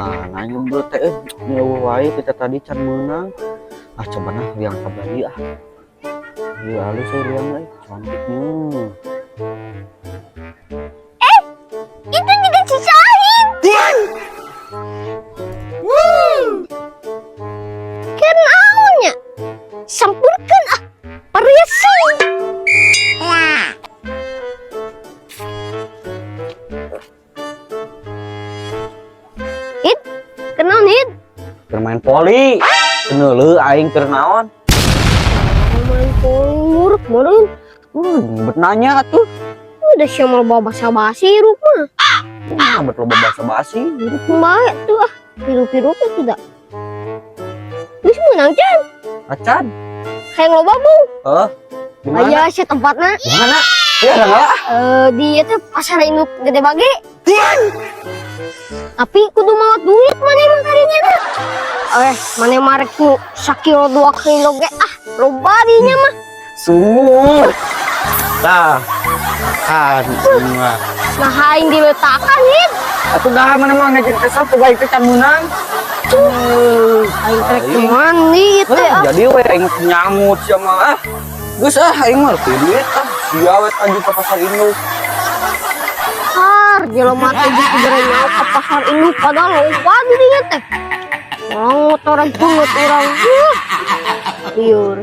Ah, nanya bro teh nyewa wae kita tadi can meunang. Ah, coba nah liang kabadi ah. Ieu halus euy liang euy, cantiknya. Itu juga si Sahin. Kenaon nya? Sampurkeun ah. Pareusi. Hid, kenaon, Hid? Keur main poli. Keneuleuh aing keur naon? Main poli muruk meureun. Bet nanya atuh. Udah sia mah loba basa-basi hirup mah. Ah, bet loba basa-basi. Hirup bae tuh ah. Hirup-hirup tuh da. Geus meunang can? Acan. Hayang loba bung. Heh. Di mana? Aya sia tempatna. Di mana? Ya, enggak. Eh, di itu pasar induk Gede Bage. Tapi kudu mawa duit mana emang kadinya teh. Eh, mana marek nu sakilo 2 kilo ge ah, loba dinya mah. Sumur. Nah. Kan mah. Nah, aing diletakan, Hid. Atuh dah mana mah ngajak kesel tuh baik teh can meunang. Aing trek mandi teh ah. Jadi we aing nyangut sia mah ah. Geus ah aing mah teu duit ah. Sia we tadi ke pasar induk. Har, jelema teh geus dibere nyawa ke pasar induk padahal loba di dinya teh. Orang motoran banget urang. Huh. Liur.